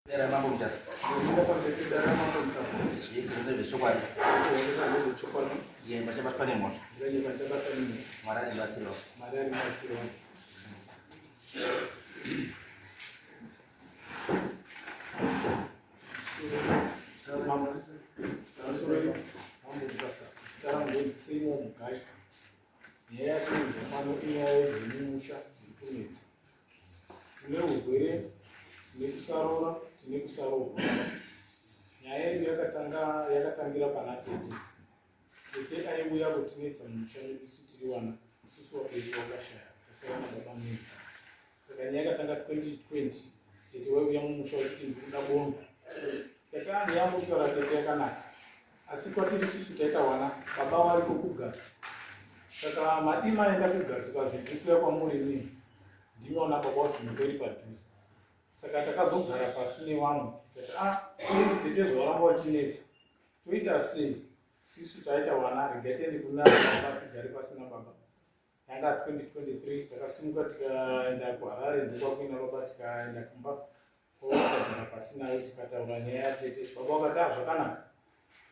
Dare raMambo Mutasa. Ndinoda pamberi pedare raMambo Mutasa. Zvese ndezvechokwadi. Ndezvechokwadi. Iye vachabatwa nemhosva. Iye vachabatwa nemhosva. Mwari ari mubatsiri wavo. Mwari ari mubatsiri wavo. Mambo Mutasa. Zita rangu ndonzi Seymour Mugayi. Nyaya yatinoinzwa pano inyaya yezvemumusha iri kunetsa. Tine urwere, tine kusaroora, tine kusaroorwa. Nyaya yedu yakatanga yakatangira pana tete. Tete aiuya kutinetsa mumusha medu isu tiri vana, isusu vabereki vakashaya, tasara nababa mwedu. Saka nyaya yakatanga 2020, tete waiuya mumusha wachiti ndiri kuda bondo. Tikati ah nyaya yamuri tete yakanaka. Asi kwatiri isusu taita wana baba variko kugatsi. Saka madii maenda kugatsi kwanzi ndiri kuuya kwamuri inini. Ndimi wana baba wacho mberi padhuze. Saka takazogara pasi nevamwe tikati ah tete zvavaramba vachinetsa. Toita sei? Sisu taita wana regai tiende kuna baba tigare pasi nababa. Yanga 2023 takasimuka tikaenda kuHarare ndokwakuina baba tikaenda kumba Takagara pasi nayo tikataura nyaya yatete. Baba vakati ah zvakanaka.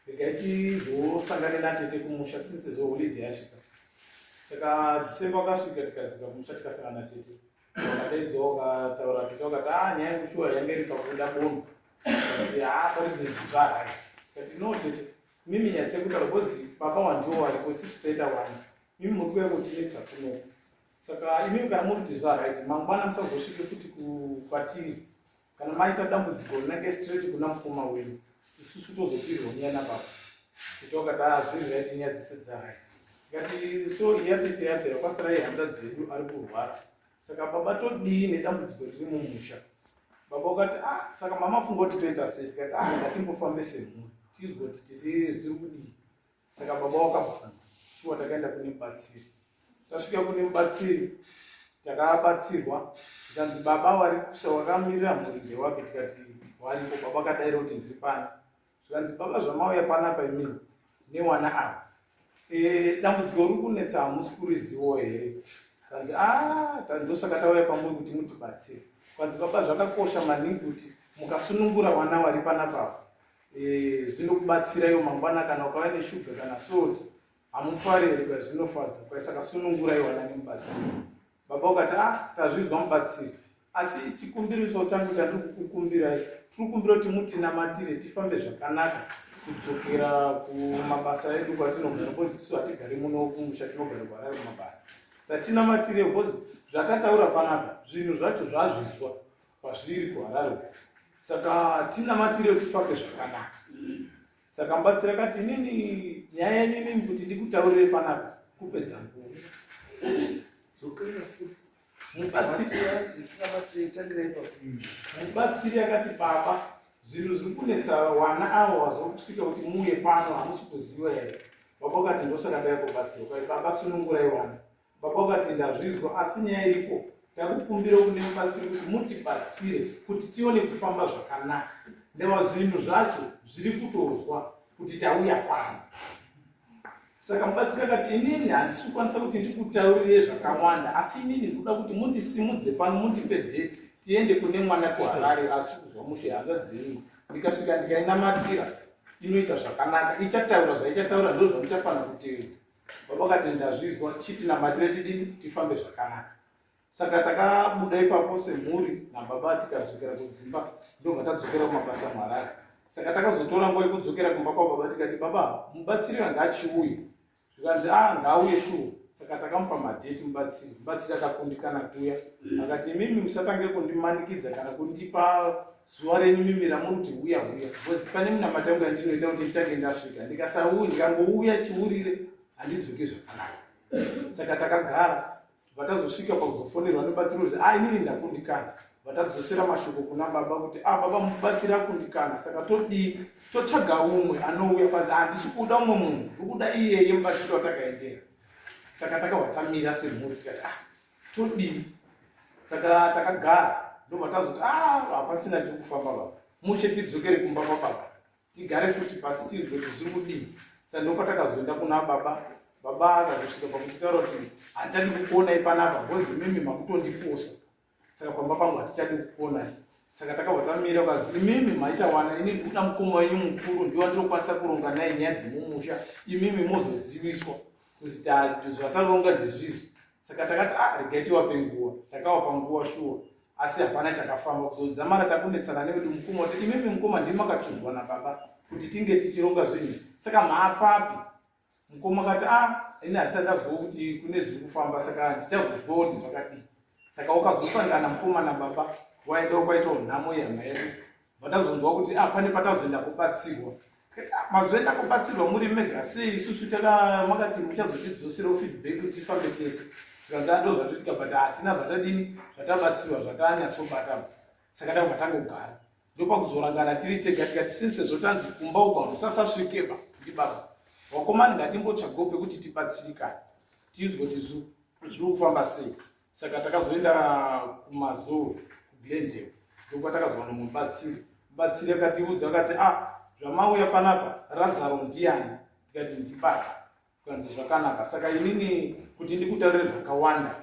Regai tizosangane natete kumusha since sezvo holiday yasvika. Saka December wakasvika tikadzika kumusha tikasangana natete. Vakadaidzwa vakataura tete vakati ah nyaya yangu shuwa yanga iri pakuda bono. Vakati ah pari zvinhu zvaright. Tikati no tete mimi nyatse kutaura because baba wandiwo waripo isusu taita wani. Mimi muri kuuya kutinetsa kunoku. Saka imimi kana muri kuti zvaright mangwana musazosvike futi kwatiri kana maita dambudziko rinenge straight kuna mukoma wenyu isusu tozopirwa nyaya nababa tete wakati ah zviri right nyaya dzese dzaright tikati so iya tete yapera kwasara ihanzvadzi yedu ari kurwara saka baba todii nedambudziko riri mumusha baba wakati ah saka mama funga kuti toita sei tikati ah ngatimbofambe semhuri tizwe kuti tete zviri kudii Saka baba wakabvuma shuwa, takaenda kune mubatsiri. Tasvika kune mubatsiri takabatsirwa, zvikanzi baba wari kusa wakamirira mhuri ndewapi? Tikati waripo. Baba akadaira kuti ndiri pano. Zvikanzi baba zvamauya panapa imini newana ava e, dambudziko riri kunetsa hamusi kurizivo here? Kanzi a ah, ndosaka tauya pamuri kuti mutibatsire. Kanzi baba zvakakosha maningi kuti mukasunungura wana wari panapa apa Eh, zvinokubatsira iwo mangwana kana ukava neshuga kana salt hamufari here kwa zvinofadza kwa saka sunungura iwo ana nemubatsiri baba ukati ah tazvizwa mubatsiri asi chikumbiriso changu chandiri kukukumbirai tiri kukumbira kuti mutinamatire tifambe zvakanaka kudzokera kumabasa edu kwatinogara bcause isu hatigari muno kumusha tinogara kuharare kumabasa satinamatire bcause zvatataura panapa zvinhu zvacho zvazvizwa kwazviri kuharare saka tinamatire tifambe zvakanaka saka mubatsiri akati inini nyaya yenyu inini kuti ndikutaurire panapa kupedza nguva mubatsiri akati baba zvinhu zviri kunetsa wana avo vazokusvika kuti muuye pano hamusi kuziva here baba ukati ndosaka ndaya kubatsirwa kai baba sunungurai wana Baba vakati ndazvizwa asi nyaya iripo takukumbira kune mubatsiri kuti mutibatsire kuti tione kufamba zvakanaka ndewa zvinhu zvacho zviri kutozwa kuti tauya pano saka mubatsiri akati inini handisi kukwanisa kuti ndikutaurire zvakawanda asi inini ndikuda kuti mundisimudze pano mundipe dheti tiende kune mwana kuharare asi kuzwa mushe hanzvadzi yenyu ndikasvika ndikainamatira inoita zvakanaka ichataura zvaichataura ndo zvamuchafanira kutevedza Baba vakati ndazvizwa chiti namatire tidini tifambe zvakanaka. Saka takabuda ipapo semhuri nababa tikadzokera kudzimba ndobva tadzokera kumabasa muHarare. Saka takazotora nguva yekudzokera kumba kwababa tikati baba mubatsiri wanga achiuya. Zvikanzi ah ngaauye shuwa. Saka takamupa madheti mubatsiri. Mubatsiri akakundikana kuuya. Akati imimi musatange kundimanikidza kana kundipa zuva renyu mimi ramuri kuti huya huya because pane munamata yangu yandinoita kuti nditange ndasvika ndikasauya ndikangouya chiurire handidzoki zvakanaka saka takagara vatazosvika pakuzofonerwa nebatsiro kuti ah inini ndakundikana vatadzosera mashoko kuna baba kuti ah baba mubatsiri akundikana saka todii totsvaga umwe anouya kwanzi handisi kuda umwe munhu ndiri kuda iyeye mubatsiri watakaendera saka takabva tamira semhuri tikati ah todii saka takagara ndobva tazoti ah hapasina tiri kufamba baba mushe tidzokere kumba kwababa tigare futi pasi tinzwe kuti zviri kudii saka ndopatakazoenda kuna baba baba akazosvika pakutitaura kuti hatichadi kukuonai panapa bhozi mimi makutondifosa saka pamba pangu hatichadi kukuonai. Saka takabva tamira ukazi imimi maita wana ini ndikuda mukoma wenyu mukuru ndiwo ndinokwanisa kuronga naye nyaya dzemumusha imimi mozoziviswa kuti zvataronga ndezvizvi. Saka takati ah regai tiwape nguva. Takawapa nguva shuwa asi hapana chakafamba kuzodzamara takunetsana nevedu mukoma kuti imimi mukoma ndimi makachuzwa nababa kuti tinge tichironga zvinhu saka maapapi Mukoma akati ah ini handisati ndazwawo kuti kune zviri kufamba saka ndichazozwawo kuti zvakadii. Saka wakazosangana mukoma nababa waendawo kwaitawo nhamo yehama yedu. Vatazonzwa kuti ah pane patazoenda kubatsirwa. Ah, mazoenda kubatsirwa muri mega sei isusu taka makati muchazotidzoserawo feedback kuti tifambe tese. Zvikanzi ah ndo zvatoitika but hatina zvatadini zvatabatsirwa zvatanyatsobata. Saka takabva tangogara. Ndopakuzorangana tiri tega tikati since sezvo tanzi kumba uko hamusasasvikeba ndibaba wakomana ngatimbotsvagawo pekuti tibatsirikane tinzwe kuti zviri kufamba sei saka takazoenda kumazoro kuglendale ndokwatakazowana mubatsiri mubatsiri akatiudza akati ah zvamauya panapa razaro ndiyani tikati ndibaba Kukanzi zvakanaka saka inini kuti ndikutaurire zvakawanda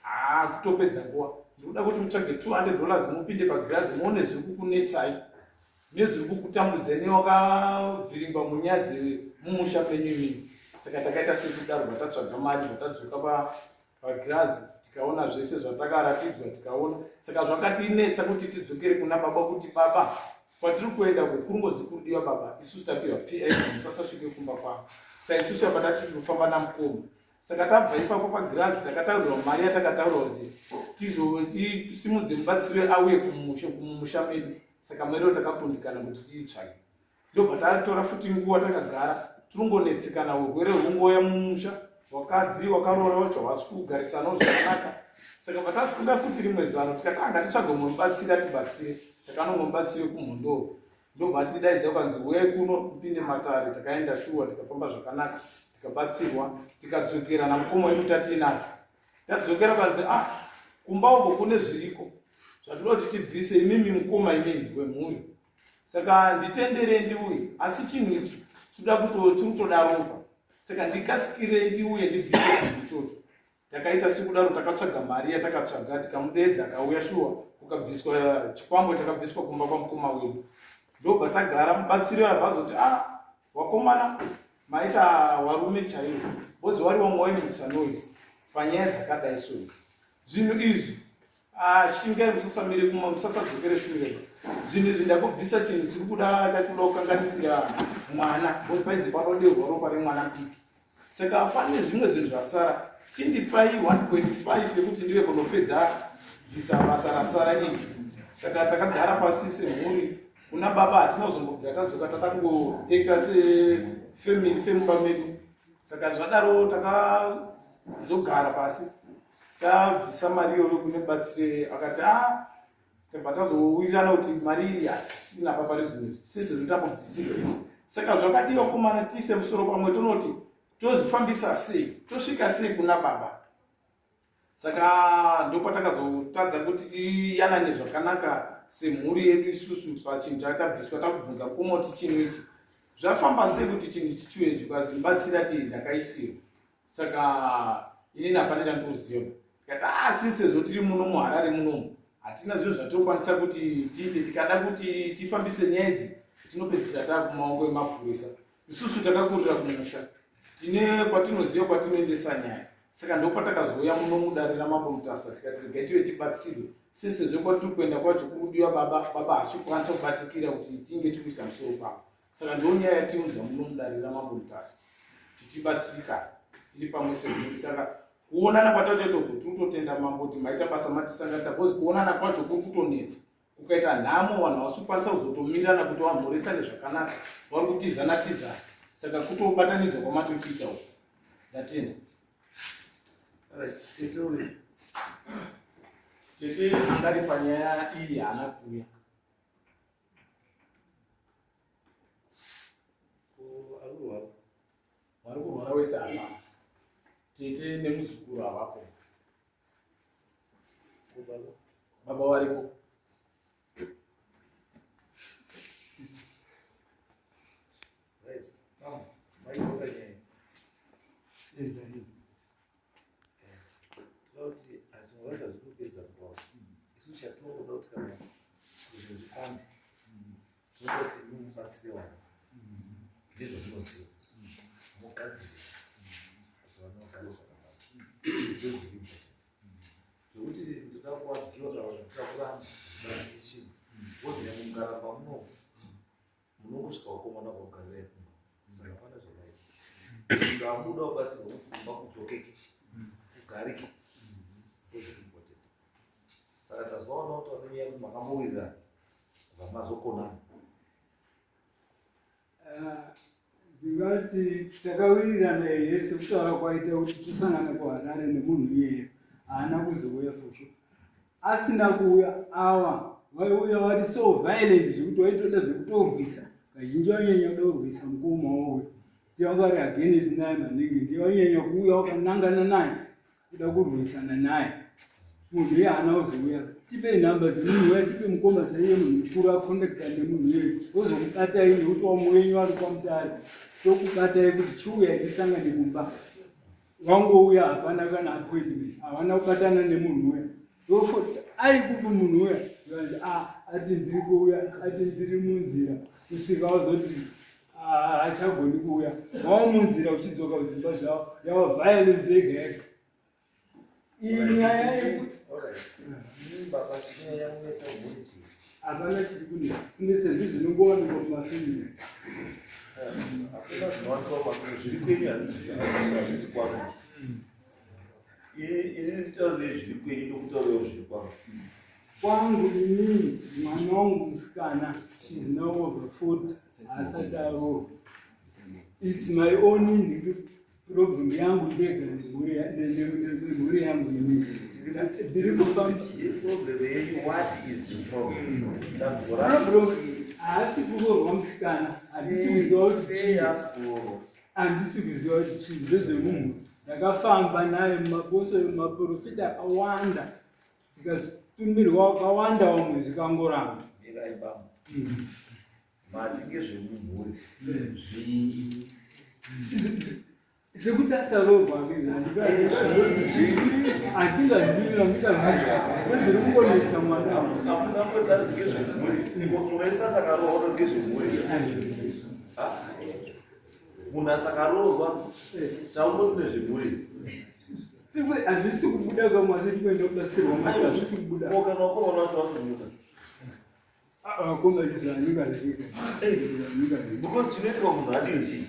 haa kutopedza nguva ndikuda kuti mutsvage 200 dollars mupinde pagirazi muone zviri kukunetsai nezviri kukutambudzai newakavhiringwa munyaya dzemumusha menyu imini saka takaita sekudaro bvatatsvaga mari bvatadzoka pagirazi tikaona zvese zvatakaratidzwa tikaona saka zvakatinetsa kuti tidzokere kuna baba kuti baba kwatiri kuenda kukurungodzi kurudiwa baba isusu tapiwa pi musasasvike kumba kwangu sa isusu apa tati tiri kufamba namukoma saka tabva ipapo pagirazi takataurirwa mari yatakataurirwa kuti tizotisimudze mubatsiri auye kumusha medu saka mari iyo takakundikana kuti tiitsvage Ndobva tatora futi nguva takagara tiringonetsekana urwere hungouya mumusha wakadzi wakaroora wacho hawasi kugarisanawo zvakanaka saka patafunga futi rimwe zano tikati anga ah, titsvage umwe mubatsiri atibatsire takanomwe mubatsiri wekumhondoro ndobva atidaidza ukanzi huyai kuno mupinde matare takaenda shuwa tikafamba zvakanaka tikabatsirwa tikadzokera namukoma wedu tatiinaye tadzokera ukanzi ah kumba uko kune zviriko zvatinoda kuti tibvise imimi mukoma imimi wemhuri Saka nditendere ndiuye asi chinhu ichi tinoda kuto tiri kutoda ropa saka ndikasikire ndiuye ndibvise chinhu ichocho takaita sekudaro takatsvaga mari yatakatsvaga tikamudeedza akauya shuwa kukabviswa chikwambo chakabviswa kumba kwamukoma wedu ndobva tagara mubatsiri abva azoti a ah, wakomana maita warume chaiwo bozi wari wamwe waimutsa noise panyaya dzakadai so zvinhu izvi Ah, shingai musasamire kuma musasadzokere shure zvinhu izvi ndakubvisa chinhu chiri kuda chatinoda kukanganisira mwana because painzi panodeurwa ropa remwana mudiki saka pane zvimwe zvinhu zvasara chindipai 1.5 yekuti ndive kunopedza bvisa basa rasara iri saka takagara pasi semhuri kuna baba hatina kuzombobvira tadzoka tatakungoekta sefamily semumba medu saka zvadaro takazogara pasi tabvisa mari iyoyo kune batsire akati a ah, tabva tazowirirana kuti mari iyi hatisina pa pari zvino izvi since zvitambobvisirwa izvi saka zvakadiwa komana tiise musoro pamwe tonoti tozvifambisa sei tosvika sei kuna baba saka ndopatakazotadza kuti tiyanane zvakanaka semhuri yedu isusu pachinhu chatabviswa takubvunza mukoma kuti chinhu ichi zvafamba sei kuti chinhu ichi chiuye chikazi mubatsira ti ndakaisirwa saka inini hapana chandinoziva tikati asi ah, sezvo tiri muno muharare munomu hatina zvinhu zvatokwanisa kuti tiite tikada kuti tifambise nyaya idzi tinopedzisira taa kumaoko emapurisa isusu takakurira kumusha tine kwatinoziva kwatinoendesa nyaya saka ndokwatakazouya muno mudare ramambo mutasa tikati regai tive tibatsirwe since sezvo kwatiri kuenda kwacho kurudiwa baba baba hasi kukwanisa kubatikira kuti tinge tiri kuisa musoro pamwe Saka ndiyo nyaya yatiunza muno mudare raMambo Mutasa kuti tibatsirikane tiri pamwe semhuri. Saka kuonana kwataita uku tiri kutotenda mambo kuti maita basa matisanganisa because kuonana kwacho kuri kutonetsa. Kukaita nhamo vanhu havasi kukwanisa kuzotomirana kuti vamhoresane zvakanaka, vari kutizana tizana. Saka kutobatanidzwa kwamatotiita uku. Ndatenda. Tete uyu. Tete angari panyaya iyi haana kuuya. Vari kurwara wese hapana. Tete nemuzukuru havapo. Baba varipo. Right. Maizoka nyaya. Tinoda kuti asi vanga zvinopedza nguva. Isu chatinoda kuti kana Mubatsire vana ndezvatinoziva, mugadzire kuti vana vagare zvakanaka, ndozviri important. Zvekuti ndoda kuwagiwa kana kuti ndoda kuramba zvibatsire chinhu, because nyangwe mukaramba muno munongosvika vakomana vakakugarira kumba, saka hapana zvakaita. Ndamuda kubatsirwa kuti kumba kudzokeke, kugarike, ndozviri important. Saka tazoona kuti vanenyaya yekuti makambowirirana kubva mazokonana. Ndingati takawirirana ehe, sekutaura kwaita kuti tosangana kuHarare nemunhu iyeye, haana kuzouya for sure. Asina kuuya, awa vaiuya vari so violent zvekuti waitoda zvekutorwisa. Kazhinji vanyanya kuda kurwisa mukoma wauya, ndiye wanga vari against naye maningi, ndiye vanyanya kuuya wakanangana naye kuda kurwisana naye. Munhu iye haana kuzouya. Tipe nhamba dzemunhu uya, tipe mukoma saiye munhu mukuru akonekta nemunhu iyoyo, wozomubatai nekuti wamwe wenyu ari kwaMutare, tokubatai kuti chiuyai tisangane kumba. Wangouya hapana kana appointment, havana kubatana nemunhu uya. Tofota ari kupi munhu uya? Zvikanzi a ati ndiri kuuya, ati ndiri munzira, kusvika wazoti haachagoni kuuya. Wava munzira uchidzoka kudzimba dzavo, yava violence yega yega. Iyi nyaya yekuti hapana chiri kunetsa, kunetsa ndizvinongowanikwa kumafamily. Hakuna zvinowanikwa kumafamily, zviri kwenyu hazvisi kwangu. Ini nditaurire zviri kwenyu, ndokutaurirawo zviri kwangu. Kwangu inini, mwana wangu musikana, she's now over 40, haasati aroorwa. It's my own problem yangu ndega nemhuri yangu inini. Ndiri kufamba. Problem yenyu, what is the problem? Problem haasi kuroorwa musikana, handisi kuziva kuti Sei chii. haasi kuroorwa? Handisi kuziva kuti chii, ndezvemumhuri. Ndakafamba naye mumaposo, mumaprofita akawanda, ndikatumirwa wakawanda, vamwe zvikangoramba. Mirai bambo. Mati ngezvemumhuri zvii? Zvekuti asaroorwa handingazivi, handingazivi nezviri kungonetsa mwana wangu. Amungambotazi ngezvemhuri, munhu wese asakaroorwa unoti ngezvemhuri. Ha? Munhu asakaroorwa taungoti nezvemhuri. Handisi kubuda kamwe, asi ndikuenda kubatsirwa macho, hazvisi kubuda. Ko kana wakomana wacho wasununguka? Vakoma izvo handingazivi. Because chinoitika munhu adiwe chii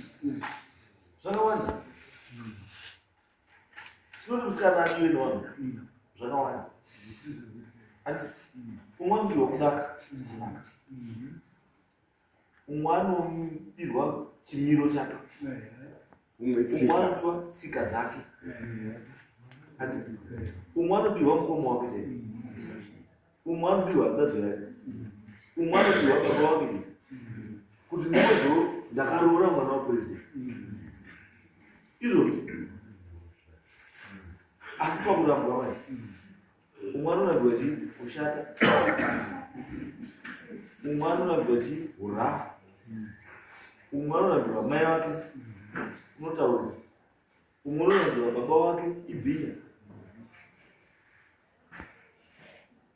zvakawanda. Chinoti musikana adiwe nevanhu zvakawanda. Andi umwe anodirwa kunaka, kunaka. Umwe anodirwa chimiro chake, umwe umwe tsika, anodirwa tsika dzake. Andi umwe anodirwa mukoma wake chaiye, umwe anodirwa hanzvadzi yake, umwe anodirwa baba wake chete, kuti ndinozo ndakaroora mwana wapresident izvozvo. Asi pakurambwa manje, umwe anorambirwa chii? Kushata. Umwe anorambirwa chii? Urafu. Umwe anorambirwa mai vake, unotaurisa. Umwe unorambirwa baba wake, ibhinya.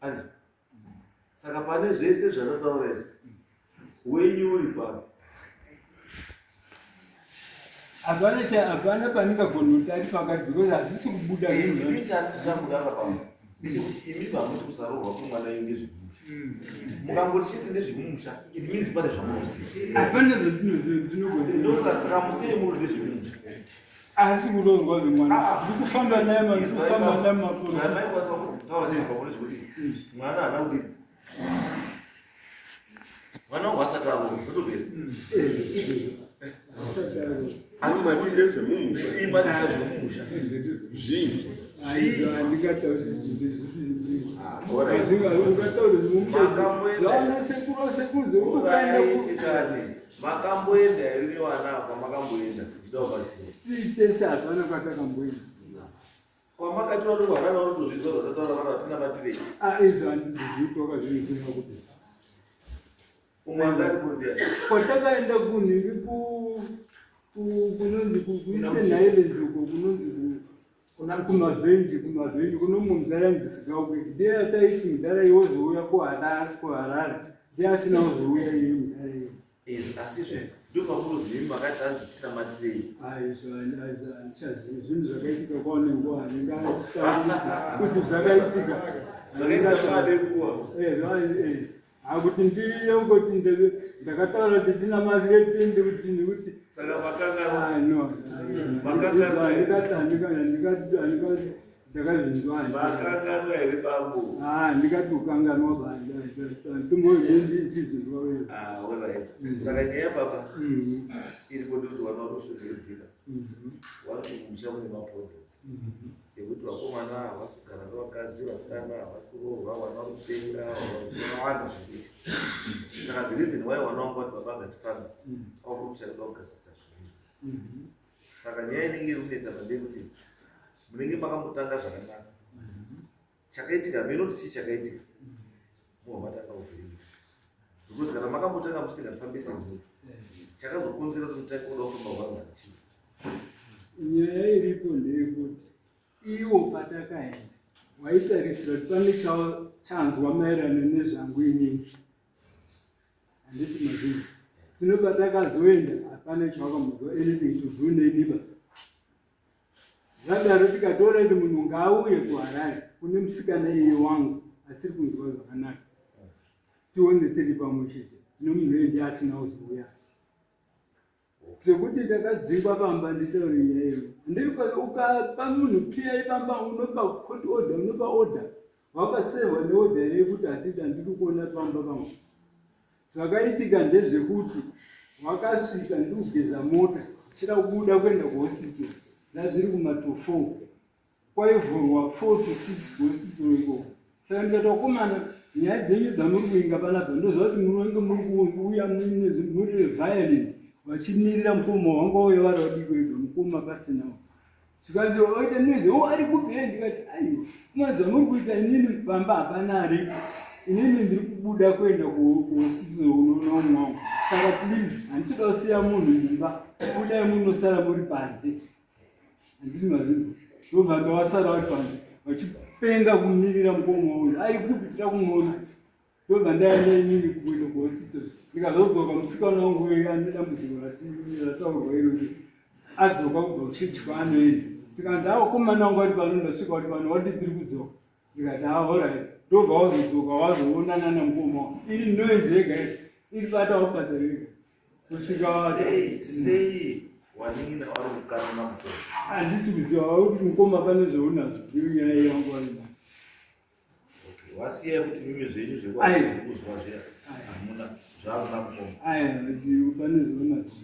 Andizvo? Saka pane zvese zvatataura izvi, wenyu uri papi? Hapana cha, hapana pandingagona kuti ari pakati because hazvisi kubuda zvinhu Imi zvacho. chandisina kudara pano ndechekuti imi mamuti kusaroorwa kwemwana iyo ndezvemumusha. Mukangoti chete ndezvemumusha, it means pane zvamunoziva. Hapana zvandinoziva, ndinogona. Ndosaka saka musei muri ndezvemumusha. Haasi kuroorwa zvemwana. Ah. Ndiri kufamba naye ndiri kufamba naye mapuro. Zvamaikwanisa kutaura chete pamwe zvekuti mwana haana kuti mwana wangu asati aroorwa, zvotopera. Asi mati ndezvemumusha. Imba ndezvemumusha. Zvii? Handingatauri ungatauri zvaona sekuru sekuru zvekuti ukaenda ku Uraitikane. Makamboenda here nevana apa? Makamboenda kuchida kubatsira? Tese hapana kwatakamboenda. Kwamakati vari kuHarare vanotozvinzwa zvakataura vana vatina matirei. Ah, izvo handizvizivi kwakazvinzwa kupi. Umwe anga aripo ndiani? Kwatakaenda kunhingi kunonzi kuEastern Highlands uko kunonzi kumavhenji, kumavhenji kuno mudhara ndisikauke, ndiye ataiti mudhara iwe wozouya kuHarare, kuHarare ndiye asina kuzouya iye mudhara iwe. Izvi asi izvi ndopamunozivi makati azi tinamatirei. Aizvo handichazivi zvinhu zvakaitika kwaone nguva handingatauri kuti zvakaitika. Zvakaitika kwaane nguva. Eh, eh. Akuti ndiye ungoti ndakataura kuti tinamatire tende kuti nekuti saka makanganwa. Ah, no. Makanganwa. Handikati handikati handikati handikati ndakazvinzwa makanganwa here bambo ah ndikati ukanganwa ba ndimbochizvinzwa wewe ah alright mm. saka nyaya baba mm. iripo ndikuti vana vakushungurudzika mm-hmm. vari kumusha mune maproblems mm-hmm. ekuti vakomana havasi kugara nevakadzi vasikana havasi kuroorwa vana vari kupenga vakawanda zvekuita saka the reason why vana vangu vati baba ngatifambe mm. kwakuri kuchada kugadzirisa zvinhu izvi mm-hmm. Saka nyaya inenge iri kunetsa pa ndeyekuti munenge makambotanga zvakanaka. Chakaitika mheno kuti chii chakaitika. Mobva matanga kuvhiringa. Because kana makambotanga muchiti ngatifambe semhuri. Chakazokonzera kuti mutange kuda kufamba hwanga chii? Nyaya iripo ndeyekuti iwo patakaenda waitarisira kuti pane chanzwa maererano nezvangu inini handiti mazvinhu zvino patakazoenda hapana chawakambonzwa anything to do neniba zvadaro tikatora kuti munhu ngaauye kuharare kune musikana iye wangu asiri kunzwa zvakanaka tione tiri pamwe chete nomunhu uye ndiye asina kuzouya Zvekuti ndakadzingwa pamba nditaure nyaya iyo. Ndiri ukapa munhu PI pamba unopa court order unopa order. Wakasehwa neorder here yekuti hatidi handidi kuona pamba pangu. Zvakaitika ndezvekuti wakasvika ndikugeza mota ndichida kubuda kuenda kuhospital ndazviri kuma to 4 kwaivhurwa 4 to 6 kuhospital ikoko saka ndikati vakomana nyaya dzenyu dzamuri kuinga panapa ndoziva kuti munenge muri kuuya muri violent vachimirira mukoma wanga uya vari vadiki wega mukoma pasinawo zvikanzi waita noise o ari kupi e ndikati aiwa kuma zvamuri kuita inini pamba hapana aripo inini ndiri kubuda kuenda kuhospital unoona umwe wangu saka please handisida kusiya munhu mumba budai munosara muri panze handiti mazvinzwa ndobva ndawasara vari panze vachipenga kumirira mukoma uyu ari kupi tida kumuona ndobva ndaenda inini kuenda kuhospital ndikazodzoka musikana wangu uyu ane dambudziko rataurwa irori adzoka kubva kuchechi kwaanoenda tikanzi awakomana wangu ari pano ndasvika kuti pano wati tiri kudzoka ndikati ahorit ah, ndobva wazodzoka wazoonana namukoma iri noise yega iri bata wabata yega kusvika sei sei wanin'ina wari kukanona mukoma handisi kuziva wakuti mukoma pane zvaunazvo ndiyo nyaya yangu vaina Okay, wasiyai kuti mimi zvenyu zvekuzwa zviya hamuna zvamuna mukoma aya pane zvaunazvo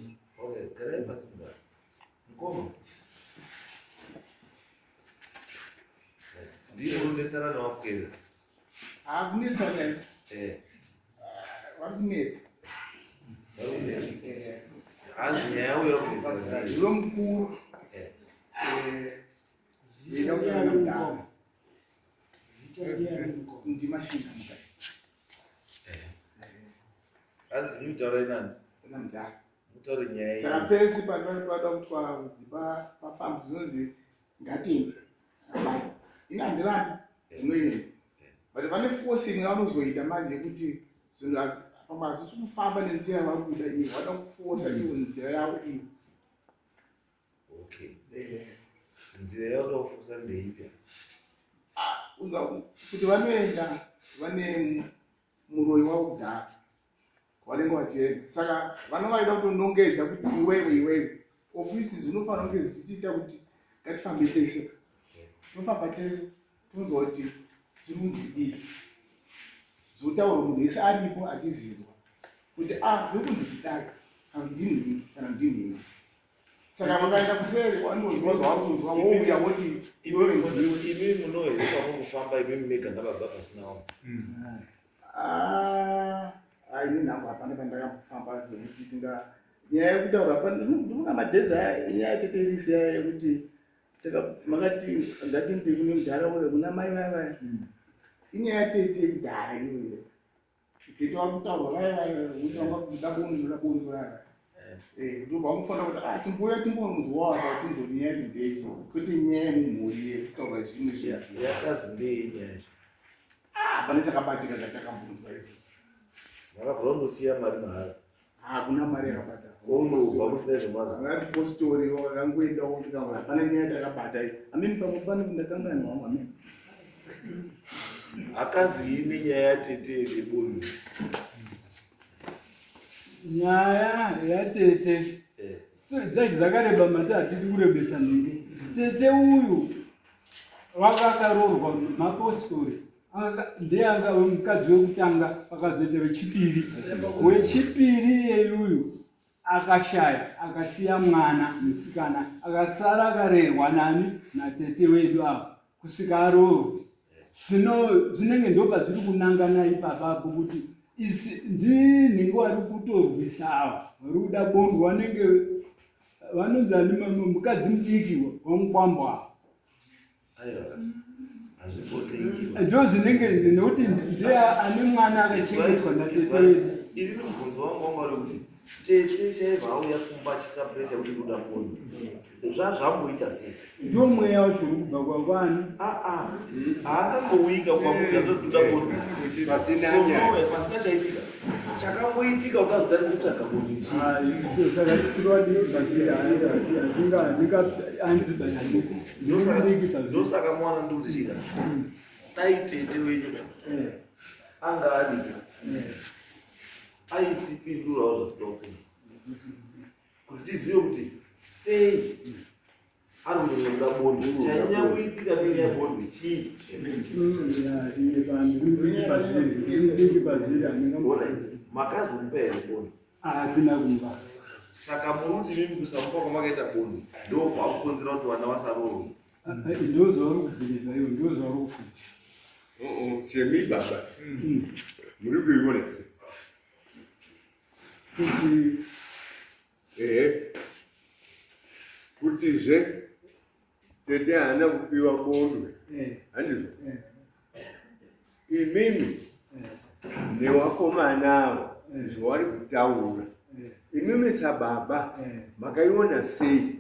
okay garai pasi mugara mukoma ndiye unonetsana newapwere Hakunetsana eh vari kunetsa. Vari kunetsa. Hanzi nyaya uyo kunetsa. Ndiwe mukuru. Eh. Eh. Ndida kutaura namudhara. Zita ndiani mukoma? Ndimashinga mukai. Eh. Hanzi mutaura nani? Namudhara. Mutaure nyaya. Saka pese panoda kutwa kuti pafamba zvinonzi ngatiende. Ini handirambi ndinoenda. But vane forcing yavanozoita manje yekuti zvinhu pamwe hazvisi kufamba nenzira yavari kuita iyo vada kufosa ivo nzira yavo iyo. Okay. Nzira yavanoda kufosa ndeipi? Ah, kuti vanoenda vane muroyi wavo kudhara vanenge vachienda saka vanenge vaida kutonongedza kuti iwewe iwewe ofisi dzinofanira kunge dzichitiita kuti ngatifambe tese tofamba tese tonzwa kuti zviri kunzi kudii zvotaurwa munhu wese aripo achizvinzwa kuti a ah, zviri kunzi kudai kana ndinhingi kana ndinhingi saka vakaenda kuseri wanonzwa zvavari kunzwa wouya woti iwewe imi munohere kwamukufamba imimi mega nababa pasina wamwe Ah, ah, ini nhangu hapana pandakambofamba zvekuti tinga nyaya yekutaura ndinofunga madhezi aya inyaya yateterisi yaya yekuti makati ngatinde kune mudhara uyo kuna mai vaya vaya hmm. inyaya yatete yekudhara iyoyo tete vakutaurwa vaya vaya kuti vanga kuda boni kuda boni vaya vaya eh. Eh, ndobva vamufanira kuti ah chimboya timbonzwa apa tinzoti nyaya yedu ndechi kwete nyaya yemumhuri yekutaura zvimwe zvinhu yakazi ndei nyaya yacho Ah, pane chakabatika chatakambonzwa izvo. Makabva vangosiya mari mahara. Hakuna mari yakabhadharwa. Unobva musina zvemaza. Angati postori wakangoendawo tikanga hapana nyaya takabata iyi. Amini pamwe pane ndakanganwa wangu amini. Akazi ine nyaya yatete yebonde. Nyaya yatete eh. Dzacho dzakareba mati hatidi kurebesa nhingi. Tete uyu vakakarorwa mapostori ndiye anga mukadzi wekutanga pakazoita wechipiri. Wechipiri iyeyuyu akashaya akasiya mwana musikana akasara akarerwa nani natete wedu ava kusvika aroorwe. Zvino zvinenge ndopazviri kunangana ipapapo kuti isi ndinhingi wari kutorwisa ava vari kuda bondo vanenge vanonzi ani mukadzi mudiki wamukwambo ava ndo zvinenge nekuti ndiye ane mwana akachengetwa natete wedu. Ini mubvunzo wangu wanga uri kuti tete chaivo auya kumba achisa pressure kuti kuda bondo zvazvamboita sei Ndiwo mweya wacho uri kubva kwakwani. Ah ah. Haangangowika kwamuda zvokuda bondo. Pasina nyaya. Pasina chaitika. Chakamboitika ukazotanga kutsvaga bondo chii? Ah, izvo saka tiri pazviri hatinga hatinga anzi basi. Ndosaka mwana ndikuti chika. Sai tete wenyu. Eh. Anga ariko. Aitipindurawo zvatinoda kupindura. Kuti tizive kuti sei ari kunyanya kuda bonde chanyanya kuitika nenyaya yebonde chii? Makazomupa here bonde? Hatina kumba. Saka muri kuti mimi kusamupa kwamakaita bonde ndo kwakukonzera kuti vana vasaroorwe? Ndo zvauri kubhilivha iwe, ndo zvauri kufunga. Semi baba muri kuiona sei? Kuti Ehe. Kutizve tete haana kupiwa bondwe. Eh. Handizvo? Eh. Imimi Eh. newakomana avo Eh. zvavari kutaura. Eh. Imimi sababa Eh. makaiona sei?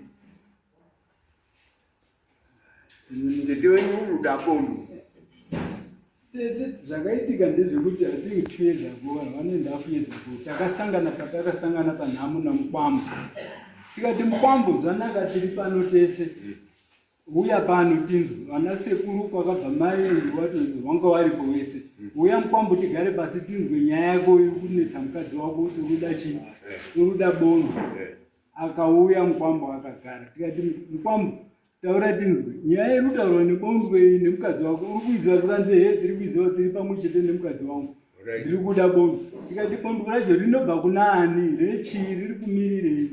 Tete wenyu uri kuda bondo. Tete, zvakaitika ndezvekuti I think 2 years ago vanhu vanoenda half years ago takasangana patakasangana panhamo namukwambo tikati mukwambo zvanaka tiri pano tese uya pano tinzwe vana sekuru kwakabva mai watonzi wanga waripo wese uya mukwambo tigare pasi tinzwe nyaya yako iri kunetsa mukadzi wako kuti uri kuda chii uri kuda bondo. Akauya mukwambo akagara tikati mukwambo taura tinzwe nyaya iri kutaurwa nebondwe iyi nemukadzi wako uri kuiziva tikanzi he tiri kuiziva tiri pamwe chete nemukadzi wangu ndiri kuda bondwe tikati bondwe racho rinobva kuna ani rechii riri kumirirei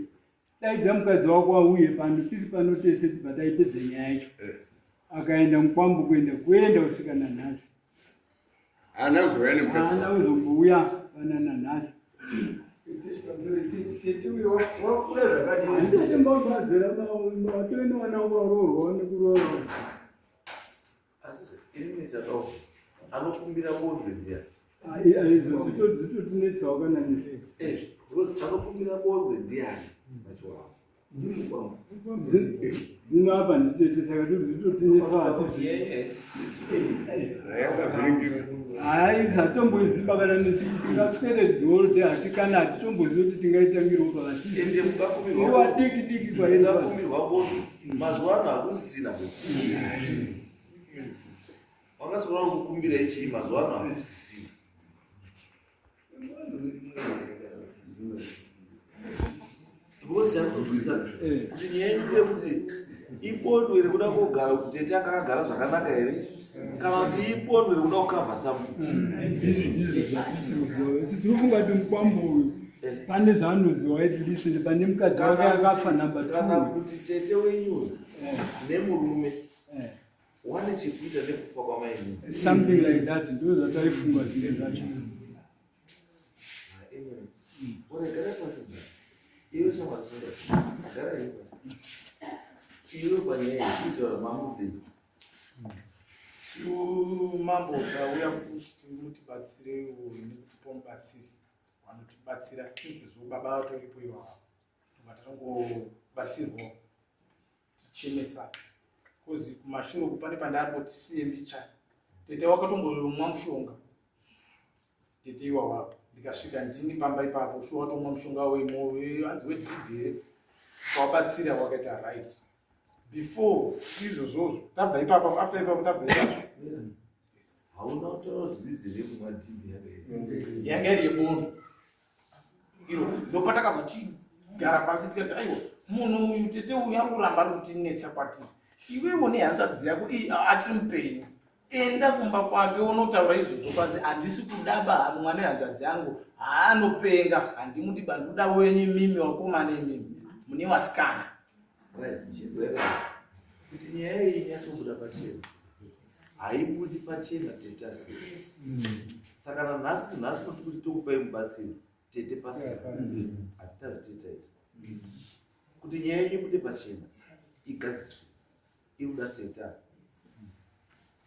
daidza mukadzi wako auye pano tiri pano tese tibva taipedza nyaya yacho Eh. akaenda mukwambo kuenda kuenda kusvika nanhasi Haana kuzouya nemukadzi Haana wake. kuzombouya kana nanhasi. Tete uyo wakura zvakadini? Handiti mbavazera watove nevana varoorwa nekuroorwa. Asi ini chakaoma anokumbira bonde ndiani? Ah, izvo zvitotinetsawo kana nesu. Eh, because anokumbira bonde ndiani? Machiwawa. Zvino apa nditete saka zvitotinetsa hatizivi. Hayi hatomboziva kana nesu kuti tingaswere dholde hati kana hatitombozivi kuti tingaitangirawo pakati. Nguva diki diki kwairi. Mazuva ano hakusisina bo. Wakaswera kukumbira ichii mazuva ano hakusisina. Because chandinonzwisisa Eh. kuti nyaya yedu ndeyekuti ibondwe rekuda kogara kuti tete anga akagara zvakanaka here kana kuti ibondwe rekuda kukavha something. Ndizvo zvatisiri kuziva. Isu tinofunga kuti mukwambo uyu pane zvaanoziva at least ende pane mukadzi wake Kana akafa kuti- number kana 2. kuti tete wenyu uyu Eh, nemurume eh. wane chekuita nekufa kwamainini. Something like that ndizvo zvataifunga zvimwe zvacho. Ore gara pasi mudhara. Iwe shamwari sonda. Gara iwe pasi. Iwe panyaya iyi kuitaura mamudei. Su mambo tauya kuti mutibatsirewo nekutipa mubatsiri vanotibatsira since zvo baba vatoripo ivava tobva tatongobatsirwawo tichemesa bcause kumashure uku pane pandamboti siye mbichana tete wakatombomwa mushonga tete iwawapo. Ndikasvika ndini pamba ipapo, shuwa watomwa mushonga wemo hanzi wedhibhi here, wabatsira wakaita right. Before izvozvozvo tabva ipapo, after ipapo tabva ipapo. Hauna kutaura kuti rizere kumwa dhibhi yanga iri. Yanga iri yebondo. Iro ndopatakazochigara pasi tikati aiwa munhu uyu tete uyu ari kuramba ari kutinetsa kwatiri. Iwewo nehanzvadzi yako iyi achiri mupenyu. Enda kumba kwake unotaura izvozvo kwanzi handisi kudaba mwana wehanzvadzi yangu haanopenga handimudi ba ndoda wenyu imimi wakomana imimi mune wasikana. Right, chizoera kuti nyaya iyi inyatsobuda pachena. Haibudi pachena tete asina. Saka nanhasi kuti nhasi kuti kuti tokupai mubatsiri tete pasina. Hatitazvi tete aita. Kuti nyaya yenyu ibude pachena igadziswe. Iri kuda tete apa.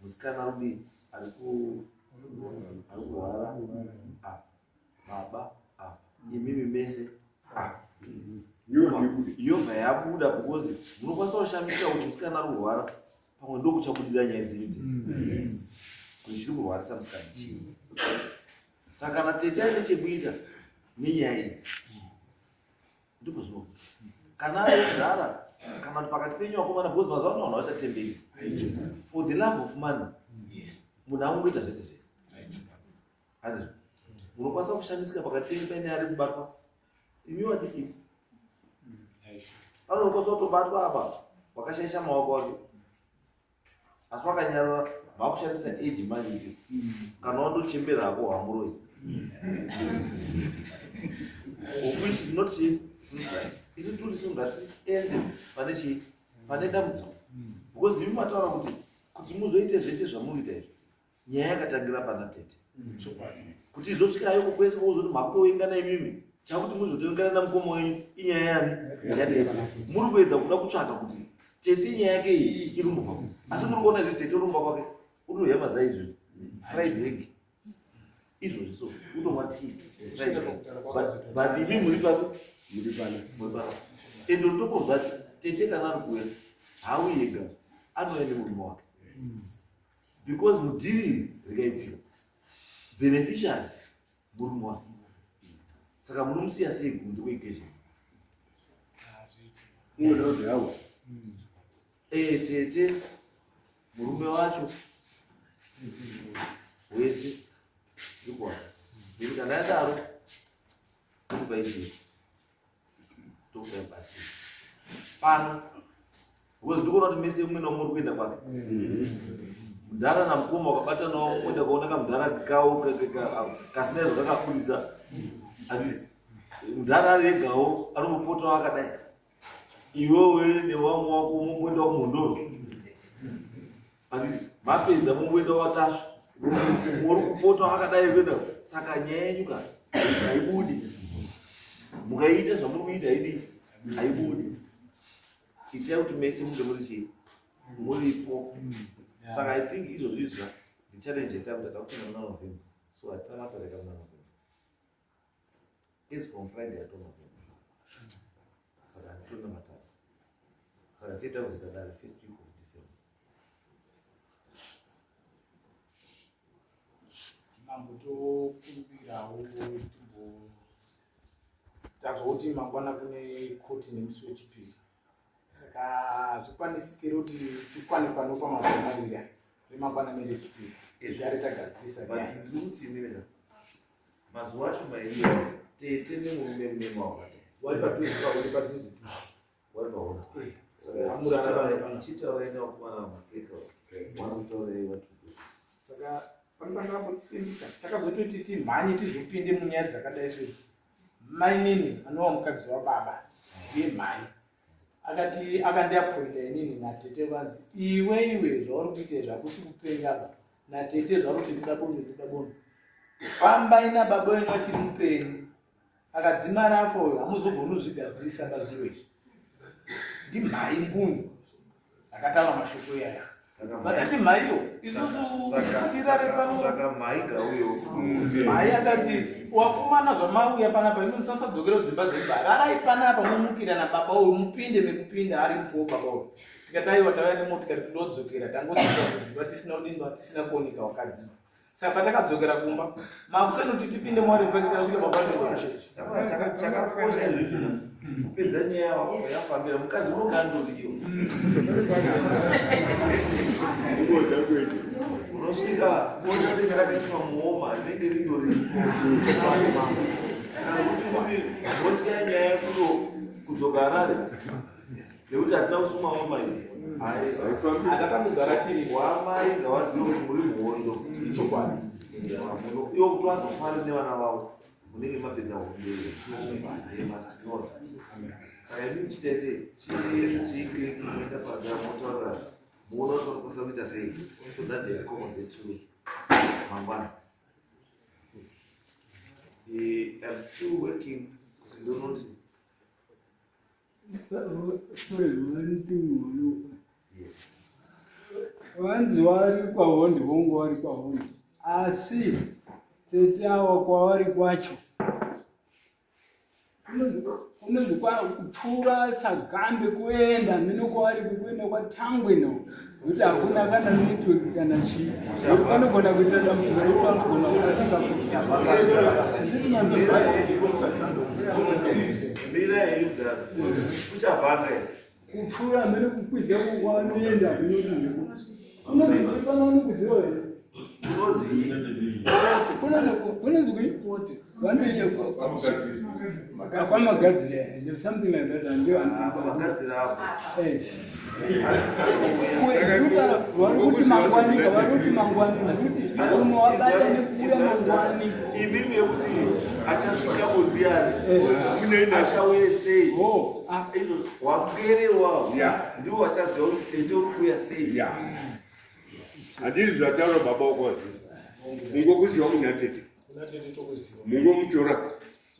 Musikana ari ari kurwara apa. Baba apa. Imimi mese apa. Yobva yabuda because munokwanisa kushamisika kuti musikana ari kurwara pamwe ndokuchabudira nyaya dzenyu dzese kuti chiri kurwarisa musikana chii. Saka kana tete aine chekuita nenyaya idzi ndiko zvino kana ari kudhara kana kuti pakati penyu vakomana because mazuva ano vanhu vachatemberi for the love of money munhu anongoita zvese zvese handizvo munokwanisa kushamisika pakati penyu paine ari kubatwa imi wadiki pano unokwanisa kutobatwa apa wakashaisha maoko ake asi wakanyarara vakushandisa age manje kuti kana wandochembera hako hamuroi of which is not chii it's not right isu tiri isu ngatiende pane chii pane dambudziko because imi mataura kuti kuti muzoite zvese zvamunoita izvi nyaya yakatangira pana tete kuti izosvika yoko kwese kwozoti makutovengana imimi chakuti muzotovengana namukoma wenyu inyaya yani yatete muri kuedza kuda kutsvaga kuti tete inyaya yake iyi irumbwa asi muri kuona izvi tete urumba kwake utohya mazai izvozvi fried egg izvozvi so utomwa tea fried egg but imi muri papi muri pana muri pana and on top of that tete kana ari kuuya hauyi ega anouya nemurume wake because mudhiri rikaitika beneficiary murume wake saka munomusiya sei kunze kweequation unoda kuti hawo eh tete murume wacho wese tiri kuwana nekuti kana yadaro tokupai chii tokupai batsiro pano because ndikuona kuti mese umwe naumwe uri kuenda kwake mudhara namukoma wakabatanawo kuenda kaona kamudhara kawo kasina izvo kakaburitsa handiti mudhara ari egawo anombopotawo akadai iwewe nevamwe wako mumboenda kumhondoro handiti mapedza mumboenda watasva muri kupota akadai kuenda saka nyaya yenyu ka haibudi mukaita zvamuri kuita haidi haibudi itai kuti mese munge muri chii muripo saka i think izvozvo izva ndichallenge yatakuta takupinda muna November so hatina matareka muna November is from Friday ato November saka hatitona matare saka tiita kuzita dare first week of December Mambo tokumbirawo timbo tanzwa kuti mangwana kune koti nemusi wechipiri saka hazvikwanisiki kuti tikwane pano pamazuva maviri aya remangwana nerechipiri zvigare tagadzirisa but ndiri kuti inini mazuva acho mairi tete nemurume mumema wakati wari padhuze uri padhuze wari paona Amurara chitaurai nevakomana vamateka vanokutaurai vatuku saka pano pandakambotisindika takazototi timhanye tizopinde munyaya dzakadai soidzi mainini anova mukadzi wababa ndiye mhai akati akandiapoinda inini natete vanzi iwe iwe zvauri kuita izvi hakusi kupenga ba natete zvauri kuti ndida bondo ndida bondo fambai nababa wenyu achiri mupenyu akadzimara afa uyo hamuzogoni kuzvigadzirisa pazviro izvi ndimhai mbunyu akataura mashoko iyaya vakati mhaiyo isusu tirare pano saka mhai ngauyo mhai akati wakomana zvamauya panapa imi musasadzokera kudzimba dzemba rarai panapa mumukira nababa uyu mupinde mekupinda ari mupowo baba uyu tikati aiwa tauya nemotikari tinodzokera tangosvika kudzimba tisina kudimba tisina kuoneka wakadziba. Saka patakadzokera kumba makuseni kuti tipinde muwarren Park, tasvika mabatochechi. Chakakosha izvizvi kupedza nyaya yafambira mukadzi unoganzoriyo. Kungoda kwedu. Unosvika bonde rinenge rakaiswa muoma, rinenge rindori kuti vosiya nyaya kudo kudzoka Harare nekuti hatina kusuma wamai. Haifambi. Hatakambogara tiri. Wamai ngavazive kuti muri muhondo. Chokwadi. Ivo kuti vazofare nevana vavo, munenge mapedza hondo iyo. They must know that. Saka imi muchiita sei, chii muenda panze, motaurira, muona kuti vanokwanisa kuita sei so that they accommodate to mangwana. I'm still working kuti ndonoti. Sorry, one thing wanopa. Yes. Vanzi vari kwaHondi, hongu, vari kwaHondi, asi tete awa kwavari kwacho kunonzi kupfuura Sagambe kuenda mino kwavari kuenda kwaTangwe no, nokuti hakuna kana network kana chii. Panogona kuita dambudziko rekuti vanogona kubatika. Mira yeimudhara kuchavhanga here? Kupfuura mene kukwidza kwanoenda minoti kunonzi fanana kuziva here? Unozii? Kunonzi vanoita kwaMagadzira, there's something like that and Pamagadzira apo. Vari kuti mangwani, vari kuti mangwani, kuti umwe wabata nekuuya mangwani. Imimi yekuti achasvikapo ndiani? Munei Achauye sei? Oh, ah. Izvo wapwere wawo ndiwo wachaziva kuti tete uri kuuya sei. Ya, handiri zvataura baba wako mungokuziva kuna tete. Kuna tete tokuziva. Mungomutora.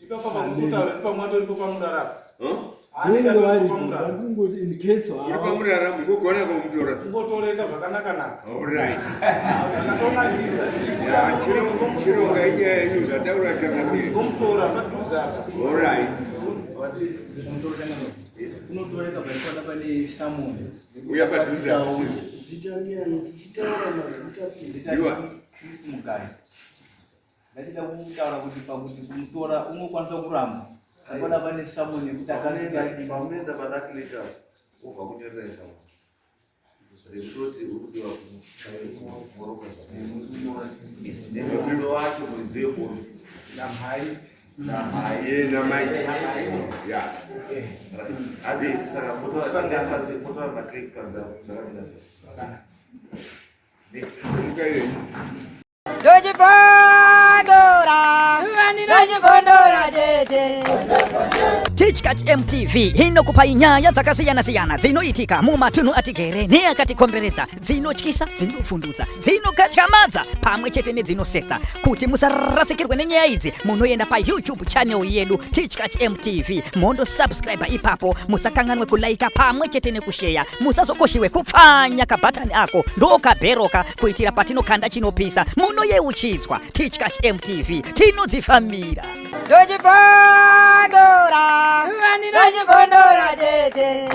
Ipapa pakutotaura pamwe atoripo pamurarapa. Huh? Anenge Hongu, atoripo vari pamurara. vari kungoti in case Uri hawa pamurara, mungogona kumutora. Kungotoreka zvakanaka naka. Alright. Zvakatonakisa. Ya, chironga inyaya yenyu zvataura chakamiri. Ngomutora padhuze apa. Alright. Unotoreka paikona pane samoni. Uya padhuze apo. Zita ndiani? Tichitaura mazita. Zita. Iwa. Chris Mugayi. Ndachida kutaura kuti pakuti kumutora unokwanisa kuramba pakona pane samoni yekuti akasika. Pamunoenda padaklika wobva kunyorera samu rekutoti uri kudiwa kumoroka nemurume wacho, muridzi webondo. Namhai. Namai. Ye namai ya. Right, ade saka motaura naclick panza zvakamira sei. Next. Muka yenyu. Ndochibondora, ndochibondora tete. Tichkach MTV inokupai nyaya dzakasiyana-siyana dzinoitika mumatunhu atigere neakatikomberedza, dzinotyisa, dzinofundutsa, dzinokatyamadza pamwe chete nedzinosetsa. Kuti musarasikirwe nenyaya idzi, munoenda paYouTube channel yedu Tichkach MTV, mondosubscribe ipapo. Musakanganwe kulaika pamwe chete nekusheya. Musazokoshiwe kupfanya kabhatani ako ndokabheroka kuitira patinokanda chinopisa munoyeuchidzwa. Tichkach MTV, tinodzifambira. Ndochibondora, ndochibondora tete.